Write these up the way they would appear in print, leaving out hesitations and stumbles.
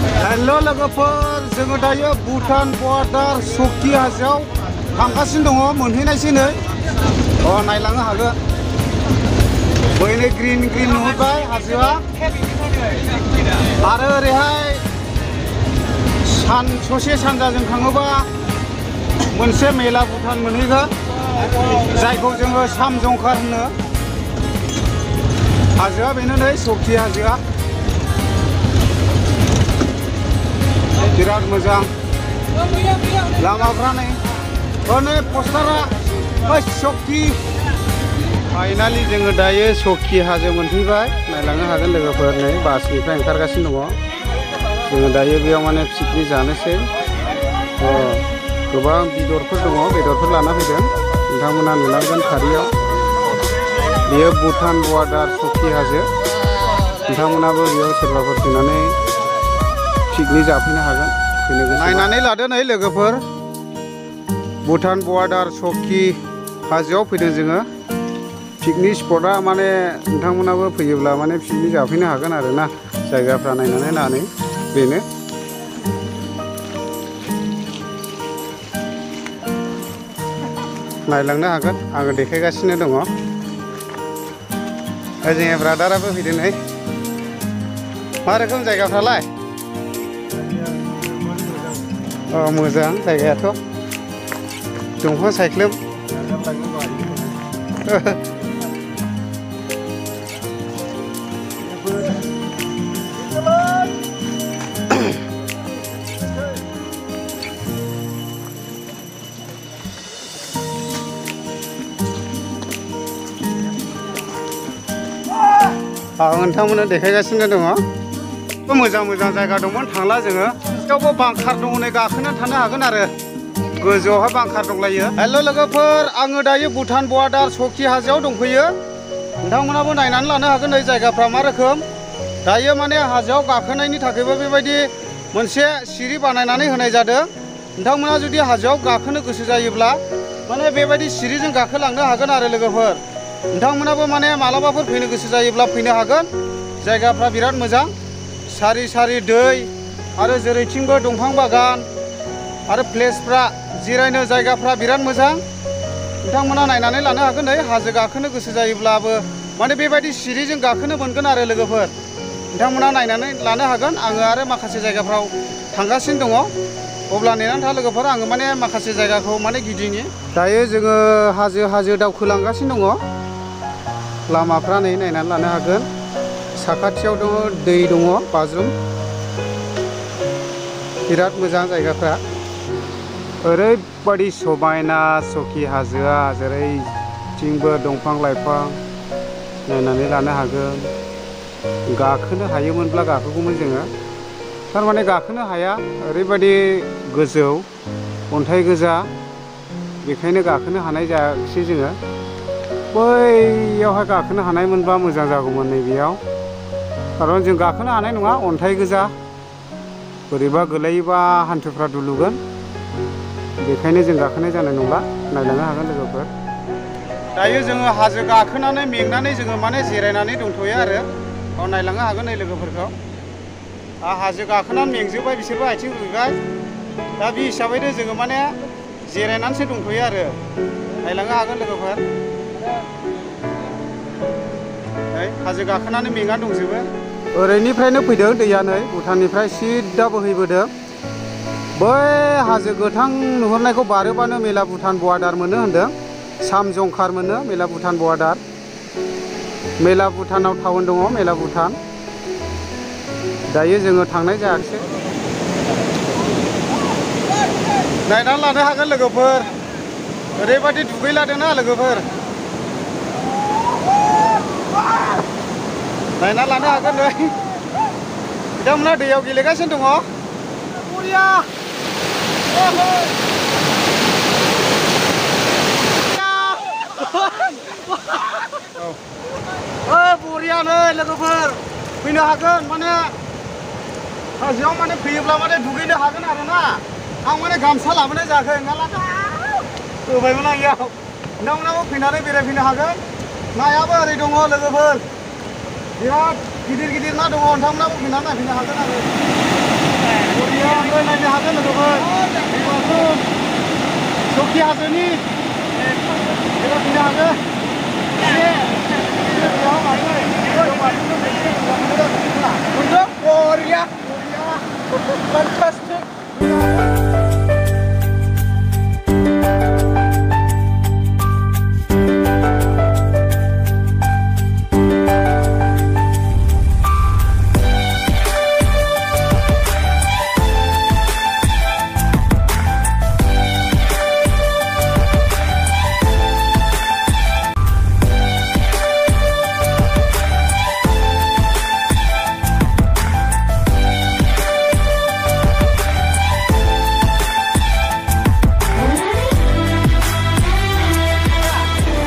hello लोगोफोर जोङो दायो भुटान बर्डार सकि हाजोआव थांगासिनो दङ मोनहैनायसै नै नायलांनो हागोन बैनो ग्रीन नुहुरबाय हाजोआ आरो ओरैहाय ससे सानजाजों थाङोबा मोनसे मेला भुटान मोनहैगोन जायखौ जोङो सामजंखार होनो हाजोआ बेनो नै सकि हाजोआ बिराद मोजां लामाफ्रा नै पस्टारा सकि फाइनालि जोङो दायो सकि हाजो मोनफैबाय नायलांनो हागोन लोगोफोर नै बासनिफ्राय ओंखारगासिनो दङ जोङो दायो बेयाव माने पिकनिक जानोसै गोबां बेदरफोर दङ बेदरफोर लाना फैदों नोंथांमोना नुलांगोन फारियाव बेयो भुटान बर्डार सकि हाजो नोंथांमोनाबो बेयाव सोरबाफोर फैनानै पिकनिक जाफैनो हागोन नायनानै लादो नै लोगोफोर भुटान बर्डार सकि हाजोआव फैदों जोङो पिकनिक स्पटआ माने नोंथांमोनाबो फैयोब्ला माने पिकनिक जाफैनो हागोन आरोना जायगाफ्रा नायनानै बेनो नायलांनो हागोन आङो देखायगासिनो दङ जोंनि ब्रादाराबो फैदों नै मा रोखोम जायगाफ्रालाय मोजां जायगायाथ' दंफां सायख्लुम नोंथांमोननो देखायगासिनो दङ मोजां जायगा दंमोन थांला जोङो थेवबो बांखार दङ नै गाखोना थानो हागोन आरो गोजौआवहाय बांखार दंलायो हेल' लोगोफोर आङो दायो भुटान बर्डार सकि हाजोआव दंफैयो नोंथांमोनाबो नायनानै लानो हागोन नै जायगाफ्रा मा रोखोम दायो माने हाजोआव गाखोनायनि थाखायबो बेबायदि मोनसे सिरि बानायनानै होनाय जादों नोंथांमोना जुदि हाजोआव गाखोनो गोसो जायोब्ला माने बेबायदि सिरिजों गाखोलांनो हागोन आरो लोगोफोर नोंथांमोनाबो माने मालाबाफोर फैनो गोसो जायोब्ला फैनो हागोन जायगाफ्रा बिराद मोजां सारि दै आरो जेरैथिंबो दंफां बागान आरो प्लेसफ्रा जिरायनो जायगाफ्रा बिराद मोजां नोंथांमोना नायनानै लानो हागोन नै हाजो गाखोनो गोसो जायोब्लाबो माने बेबायदि सिरिजों गाखोनो मोनगोन आरो लोगोफोर नोंथांमोना नायनानै लानो हागोन आङो आरो माखासे जायगाफ्राव थांगासिनो दङ अब्ला नेनानै था लोगोफोर आङो माने माखासे जायगाखौ माने गिदिङो दायो जोङो हाजो दावखोलांगासिनो दङ लामाफ्रा नै नायनानै लानो हागोन साखाथियाव दङ दै दङ बाज्रुम बिराद मोजां जायगाफ्रा ओरैबायदि समायना सकि हाजोआ जेरैथिंबो दंफां लाइफां नायनानै लानो हागोन गाखोनो हायोमोनब्ला गाखोगौमोन जोङो थारमाने गाखोनो हाया ओरैबायदि गोजौ अन्थाइ गोजा बेखायनो गाखोनो हानाय जायाखिसै जोङो बैयावहाय गाखोनो हानायमोनबा मोजां जागौमोन नैबेयाव खारन जों गाखोनो हानाय नङा अन्थाइ गोजा बोरैबा गोलैयोबा हान्थुफ्रा दुलुगोन बेखायनो जों गाखोनाय जानाय नंला नायलांनो हागोन लोगोफोर दायो जोङो हाजो गाखोनानै मेंनानै जोङो माने जिरायनानै दंथ'यो आरो नायलांनो हागोन नै लोगोफोरखौ हाजो गाखोनानै मेंजोब्बाय बिसोरबो आथिं रुइबाय दा बे हिसाबैनो जोङो माने जिरायनानैसो दंथ'यो आरो नायलांनो हागोन लोगोफोर हाजो गाखोनानै मेंना दंजोबो ओरैनिफ्रायनो फैदों दैया नै भुटाननिफ्राय सिदा बोहैबोदों बै हाजो गोथां नुहुरनायखौ बारोबानो मेला भुटान बर्डार मोनो होनदों सामजंखार मोनो मेला भुटान बर्डार मेला भुटानाव टाउन दङ मेला भुटान दायो जोङो थांनाय जायाखिसै नायनानै लानो हागोन लोगोफोर ओरैबायदि दुगैलादोंना लोगोफोर नायना लानो हागोन नै बिथांमोना दैयाव गेलेगासिनो दङ बरिया बरियानो लोगोफोर फैनो हागोन माने हाजोआव माने फैयोब्ला माने दुगैनो हागोन आरोना आं माने गामसा लाबोनाय जायाखै नालाय होबायमोन आं इयाव नोंथांमोनाबो फैनानै बेरायफैनो हागोन नायाबो ओरै दङ लोगोफोर बिराद गिदिर ना दङ नोंथांमोनाबो फैनानै नायफैनो हागोन आरो बरिया ओमफ्राय नायनो हागोन लोगोफोर दैबाज्रुम सखि हाजोनि बेरायफैनो हागोन बरिया fantastic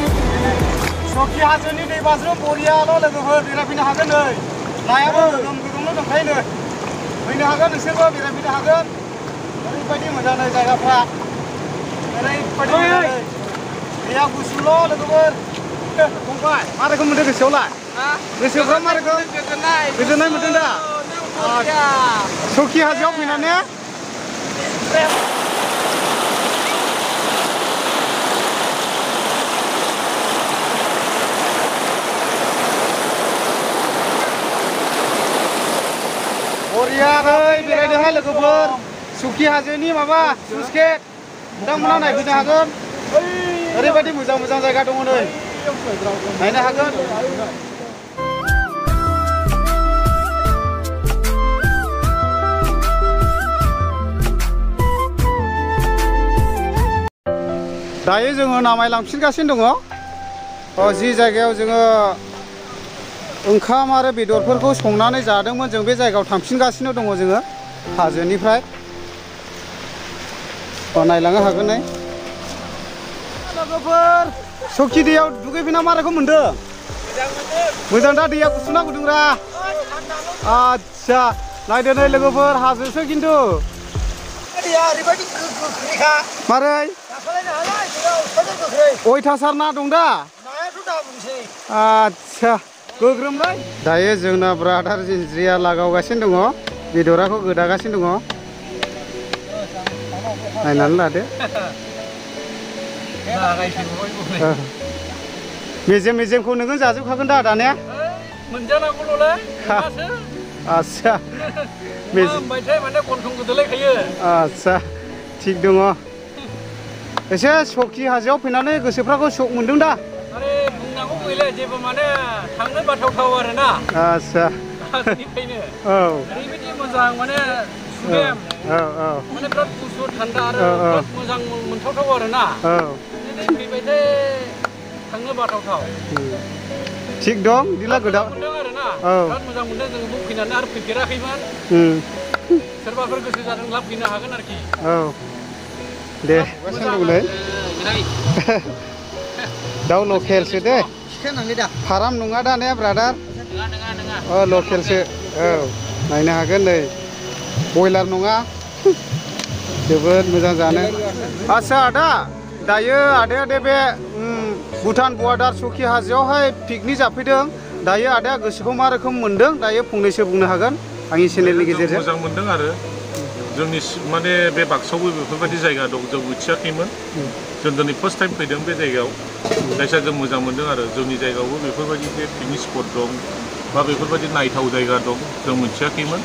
सखि हाजोनि दैबाज्रुम बरियाल' लोगोफोर बेरायफैनो हागोन नै नायाबो गोगोम गोगोमल' दंखायो नै फैनो हागोन नोंसोरबो बेरायफैनो हागोन ओरैबायदि मोजां नै जायगाफ्रा ओरैबायदि मोजां नै दैया गुसुल' लोगोफोर फंबाय मा रोखोम मोनदों गोसोआवलाय गोसोफ्रा मा रोखोम गोजोननाय मोनदों दा सखि हाजोआव फैनानै बरियायै बेरायदोंहाय लोगोफोर सखि हाजोनि माबा स्लुइस गेट नोंथांमोना नायफैनो हागोन ओरैबायदि मोजां मोजां जायगा दङ नै नायनो हागोन दायो जोङो नामायलांफिनगासिनो दङ जि जायगायाव जोङो ओंखाम आरो बेदरफोरखौ संनानै जादोंमोन जों बे जायगायाव थांफिनगासिनो दङ जोङो हाजोनिफ्राय नायलांनो हागोन नै लोगोफोर सखि दैयाव दुगैफैना मा रोखोम मोनदों मोजां दा दैया गुसुना गुदुंरा आच्छा नायदो नै लोगोफोर हाजोसो खिन्थु मारै अयथासार ना दं दा आच्छा गोग्रोमलै दायो जोंना ब्रादार जिन्ज्रिया लागावगासिनो दङ बेदराखौ गोदागासिनो दङ नायनानै लादो मेजेम मेजेमखौ नोङो जाजोबखागोन दा दानिया मोनजानांगौल'लै आच्छा आच्छा थिग दङ एसे सखि हाजोआव फैनानै गोसोफ्राखौ सुख मोनदों दा बुंनांगौ गैला जेबो माने थांनो बाथावथाव आरोना आच्छा हाजोनिफ्रायनो औ ओरैबायदि मोजां माने सुदेम माने बिराद गुसु थान्दा आरो बिराद मोजां मोनथावथाव आरोना फैबायथाय थांनो बाथावथाव थिग दं दिला गोदाव मोनदों आरोना बिराद मोजां मोनदों जोङो बुक फैनानै आरो फैफेराखैमोन सोरबाफोर गोसो जादोंब्ला फैनो हागोन आरोखि औ दे दाउ लकेलसो दे फाराम नङा दा ने ब्रादार लकेलसो औ नायनो हागोन नै बयलार नङा जोबोद मोजां जानो आच्छा आदा दायो आदाया दे बे भुटान बर्डार सखि हाजोआवहाय पिकनिक जाफैदों दायो आदाया गोसोखौ मा रोखोम मोनदों दायो फंनैसो बुंनो हागोन आंनि चेनेलनि गेजेरजों मोजां मोनदों आरो जोंनि माने बे बाक्सायावबो बेफोरबायदि जायगा दं जों मिथियाखैमोन जों दिनै फार्स्ट टाइम फैदों बे जायगायाव जायखिया जों मोजां मोनदों आरो जोंनि जायगायावबो बेफोरबायदि जे पिकनिक स्पट दं बा बेफोरबायदि नायथाव जायगा दं जों मिथियाखैमोन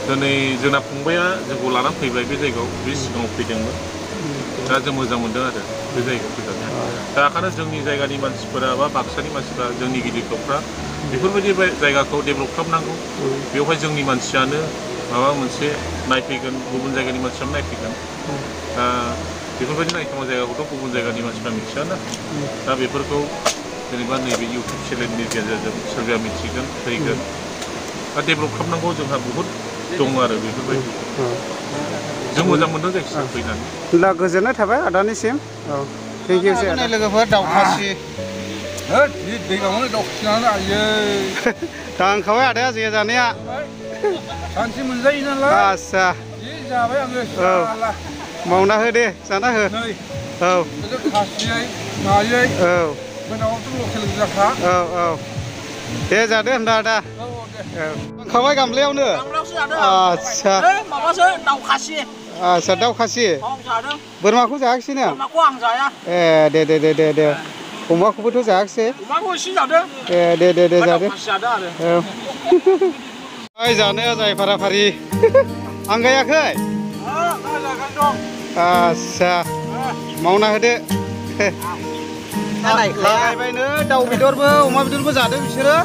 दिनै जोंना फंबाया जोंखौ लानानै फैबाय बे जायगायाव बे सिगाङाव फैदोंमोन दा जों मोजां मोनदों आरो बे जायगायाव फैनानै दा ओंखायनो जोंनि जायगानि मानसिफोरा बा बाक्सानि मानसिफोरा जोंनि गिदिरफ्रा बेफोरबायदि जायगाखौ डेभेलप खालामनांगौ बेवहाय जोंनि मानसियानो माबा मोनसे नायफैगोन गुबुन जायगानि मानसियानो नायफैगोन दा बेफोरबायदि नायथावना जायगाखौथ' गुबुन जायगानि मानसिफ्रा मिथियाना दा बेफोरखौ जेनेबा नैबे इउटुब चेनेलनि गेजेरजों सोरबाया मिथिगोन फैगोन दा डेभेलप खालामनांगौ जोंहा बहुद दं आरो बेफोरबायदि जों मोजां मोनदों जायखिजाया फैनानै दा गोजोननाय थाबाय आदानिसिम औ थेंक इउ लोगोफोर दाउखासि दैगावनो दाउखिनानै आयै थांखाबाय आदाया जे जानाया सानसे मोनजायो नालाय आच्छा जाबाय आङो औ मावना हो दे जाना हो औ खासियै मायै औ मोनावथ' लकेल गोजाखा औ औ दे जादो होनदा आदा खाबाय गामलायावनो आच्छा माबासो दाउखासि आच्छा दाउ खासि जादों बोरमाखौ जायाखिसै नों बोरमाखौ आं जाया ए दे अमाखौबोथ' जायाखिसै अमाखौ एसे जादों ए दे जादो दाउखासि जादों आरो ओइ जानो जाय फाराफारि आं गायाखै आच्छा मावना होदो लागायबायनो दाउ बेदरबो अमा बेदरबो जादों बिसोरो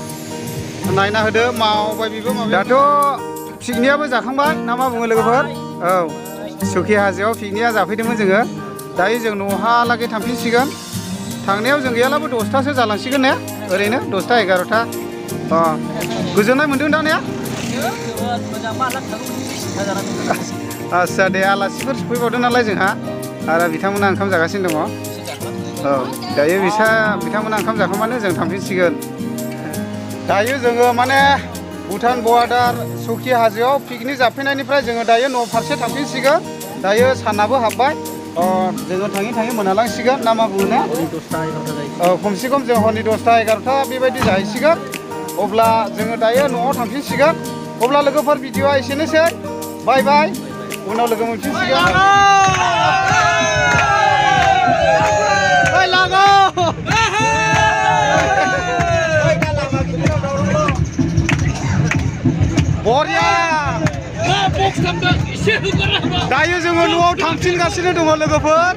नायना होदो मावबाय बेबो माबाय दाथ' पिकनिकआबो जाखांबाय ना मा बुङो लोगोफोर औ सुखि हाजोआव पिकनिकआ जाफैदोंमोन जोङो दायो जों न'हालागै थांफिनसिगोन थांनायाव जों गैयालाबो 10थासो जालांसिगोन ने ओरैनो 10ता 11ता गोजोननाय मोनदों दा ने आच्छा दे आलासिफोर सफैबावदों नालाय जोंहा आरो बिथांमोना ओंखाम जागासिनो दङ औ दायो बिथांमोना ओंखाम जाखांबानो जों थांफिनसिगोन दायो जोङो माने भुटान बर्डार सुखि हाजोआव पिकनिक जाफैनायनिफ्राय जोङो दायो न' फारसे थांफिनसिगोन दायो सानाबो हाबबाय जोङो थाङै मोनालांसिगोन ना मा बुङो ने औ खमसे खम जों हरनि 10ता 11ता बेबायदि जाहैसिगोन अब्ला जोङो दायो न'आव थांफिनसिगोन अब्ला लोगोफोर भिडिअआ एसेनोसै बाय बाय उनाव लोगो मोनफिनसिगोन बरिया दायो जोङो न'आव थांफिनगासिनो दङ लोगोफोर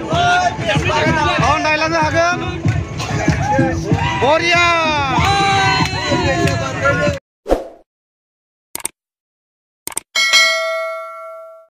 नायलांनो हागोन बरिया